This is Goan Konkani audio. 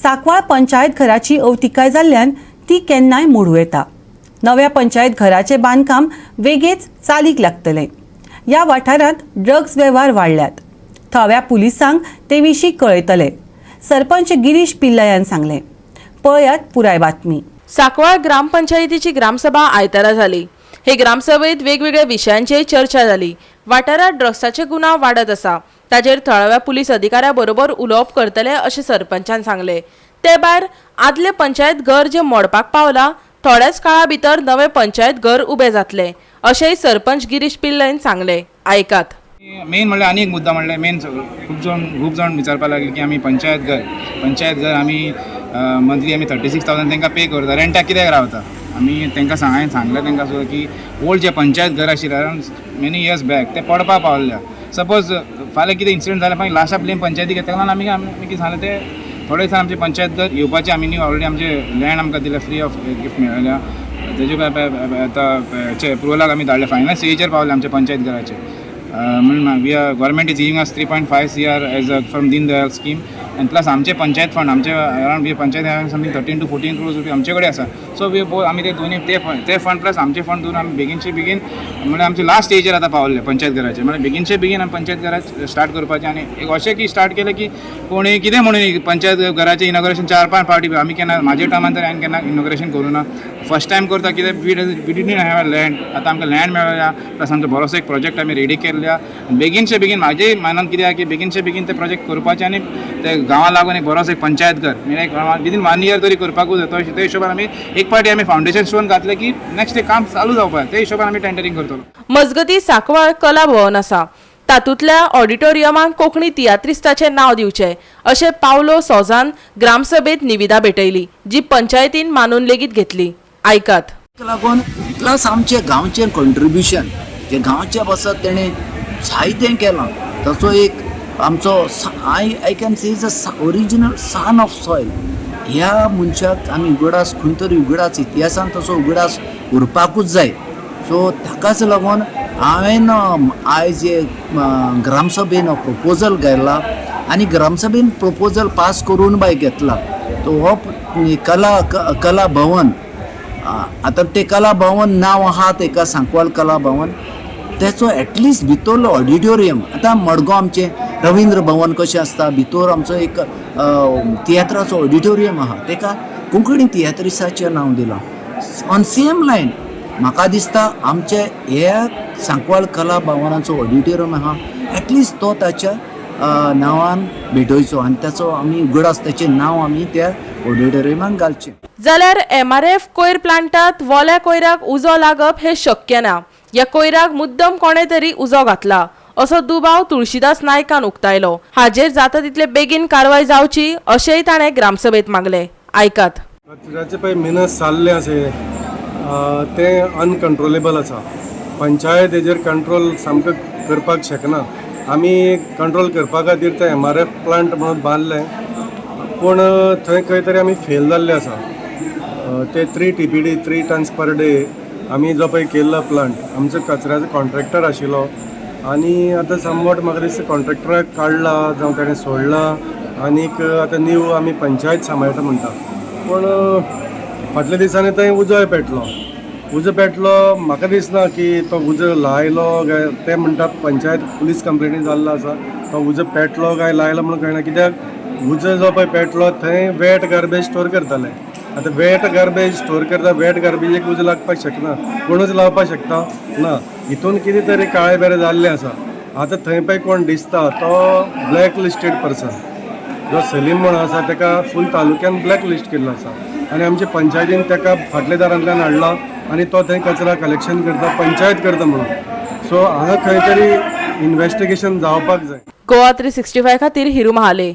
सांकवाळ पंचायत घराची अवतिकाय जाल्ल्यान ती केन्नाय मोडूं येता. नव्या पंचायत घराचें बांदकाम वेगेच चालीक लागतलें. ह्या वाठारांत ड्रग्ज वेव्हार वाडल्यात. थळाव्या पुलिसांक ते विशीं कळयतले, सरपंच गिरीश पिल्लयान सांगलें. पळयात पुराय बातमी. सांकवाळ ग्रामपंचायतीची ग्रामसभा आयतारा जाली. हे ग्रामसभेत वेगवेगळ्या विशयांचेर चर्चा जाली. वाठारांत ड्रग्साचे गुन्यांव वाडत आसा, ताचेर थळाव्या पुलीस अधिकाऱ्या बरोबर उलोवप करतले अशें सरपंचान सांगलें. ते भायर आदलें पंचायत घर जें मोडपाक पावलां, थोड्याच काळा भितर नवें पंचायत घर उबें जातलें अशेंय सरपंच गिरीश पिल्लयन सांगलें. आयकात. मेन म्हणल्यार आनी एक मुद्दा म्हणल्यार मेन खूब जाण विचारपाक लागले की आमी पंचायत घर आमी मंथली आमी 36,000 तांकां पे करता, रेंटाक कित्याक रावता आमी? तांकां हांवें सांगलें तांकां सुद्दां की ओल्ड जे पंचायत घर आशिल्लें अरावंड मेनी इयर्स बॅक, तें पडपा पावल्लें. सपोज फाल्यां कितें इन्सिडंट जालें, मागीर लास्टाक ब्लेम पंचायतीक येता. लागून आमी कितें सांगलें, तें थोडे दिसान आमचें पंचायत घर येवपाचें. आमी न्यू ऑलरेडी आमचें लँड आमकां दिलें, फ्री ऑफ गिफ्ट मेळ्ळ्या. तेजे आतां हेचे एप्रुवलाक आमी धाडले, फायनल स्टेजीचेर पावले आमच्या पंचायत घराचे. म्हणून we are government is giving us 3.5 CR as a from Deen Dayal scheme and plus आमचे पंचायत फंड, आमचे around panchayat something 13 to 14 crores रुपया आमचे कडेन आसा. सो वी आमी ते दोनी ते फंड प्लस आमचे फंड दिवन आमी बेगीनचे बेगीन, म्हणल्यार आमचे लास्ट स्टेजीर आतां पावल्ले पंचायत घराचे, म्हणल्यार बेगीनचे बेगीन आमी पंचायत घरात स्टार्ट करपाचें. आनी एक अशें की स्टार्ट केलें की कोणी कितें म्हणून पंचायत घराचें इनॉग्रेशन चार पांच फावटी आमी केन्ना, म्हाज्या टायमान तर हांवें केन्ना इनॉग्रेशन करूं ना. फर्स्ट टायम करता. कित्याक we didn't have land. आतां आमकां लँड मेळ्ळ्या, प्लस आमचो बरोसो एक प्रोजेक्ट आमी रेडी केल्ल्या. बेगीनचे बेगीन म्हाजे मनान कितें आहा की बेगीनचे बेगीन ते प्रोजेक्ट करपाचें आनी ते गांवा लागून एक बरोसो एक पंचायत घर म्हणजे एक विदीन वन इयर तरी करपाकूच जाय. तो ते हिशोबान आमी एक पावटी आमी फावंडेशन स्टोन घातलें की नेक्स्ट काम चालू जावपाक, ते हिशोबान आमी टेंडरींग करतलो. मजगती, सांकवाळ कला भवन आसा, तातूंतल्या ऑडिटोरियमाक कोंकणी तियात्रिस्ताचें नांव दिवचें अशें पावलो सोजान ग्रामसभेत निविदा भेटयली, जी पंचायतीन मानून लेगीत घेतली. आयकात. ताका लागून प्लस आमचे गांवचें कंट्रिब्युशन, जे गांवचे पासत तेणें जायतें केलां, ताचो एक आमचो I can say is a original son of soil. ह्या मनशाक आमी उगडास, खंय तरी उगडास, इतिहासान तसो उगडास उरपाकूच जाय. सो ताकाच लागून हांवें आयज हे ग्रामसभेन प्रपोजल घायला आनी ग्रामसभेन प्रपोजल पास करून बाय घेतला. तो हो कला भवन, आतां ते कला भवन नांव आहा तेका सांकवाल कला भवन, तेचो एटलिस्ट भितरलो ऑडिटोरियम. आतां मडगांव आमचें रवींद्र भवन कशें आसता, भितर आमचो एक तियात्राचो ऑडिटोरियम आहा, तेका कोंकणी तियात्रिसाचें नांव दिलां. ऑन सेम लायन म्हाका दिसता आमचे ह्या सांकवाल कला भवनाचो ऑडिटोरियम आहा, एटलिस्ट तो ताच्या नांवान भेटोवचो आनी ताचो आमी उगडास, ताचें नांव आमी त्या ऑडिटोरियमान घालचें. जाल्यार एमआरएफ कोयर प्लांटात वोल्या कोयराक उजो लागप हें शक्य ना, ह्या कोयराक मुद्दम कोणें तरी उजो घातला असो दुबाव तुळशीदास नायकान उक्तायलो. हाजेर जाता तितले बेगीन कारवाय जावची अशेंय ताणें ग्रामसभेत मागलें. आयकात. कचऱ्याचे पळय मिनस चालले आसे, तें अनकंट्रोलेबल आसा. पंचायत हेजेर कंट्रोल सामको करपाक शकना. आमी कंट्रोल करपा खातीर तें एमआरएफ प्लांट म्हणून बांदलें, पूण थंय खंय तरी आमी फेल जाल्ले आसा. ते 3 TPD, 3 tons per day आमी जो पळय केल्लो प्लांट, आमचो कचऱ्याचो कॉन्ट्रॅक्टर आशिल्लो आनी आतां समवॉट म्हाका दिसता कॉन्ट्रॅक्टराक काडला जावं ताणें सोडला आनीक आतां न्यू आमी पंचायत सांबाळटा म्हणटा, पूण फाटल्या दिसांनी थंय उजोय पेटलो. उजो पेटलो, म्हाका दिसना की तो उजो लायलो काय, ते म्हणटा पंचायत पुलीस कंप्लेनी जाल्लो आसा. तो उजो पेटलो काय लायलो म्हणून कळना, कित्याक उजो जो पळय पेटलो थंय वेट गार्बेज स्टोर करताले. आतां वेट गार्बेज स्टोर करता, वेट गार्बेजीक उजो लागपाक शकना, कोणूच लावपाक शकता ना. हितून कितें तरी काळें बेरें जाल्लें आसा. आतां थंय पळय कोण दिसता तो ब्लॅक लिस्टेड पर्सन, जो सलीम म्हणून आसा, ताका फूल तालुक्यान ब्लॅक लिस्ट केल्लो आसा आनी आमचे पंचायतीन ताका फाटल्या दारांतल्यान हाडला आनी तो थंय कचरा कलेक्शन करता, पंचायत करता म्हणून. सो हांगा खंय तरी इन्वेस्टिगेशन जावपाक जाय. गोवा 365 खातीर हिरू महाले.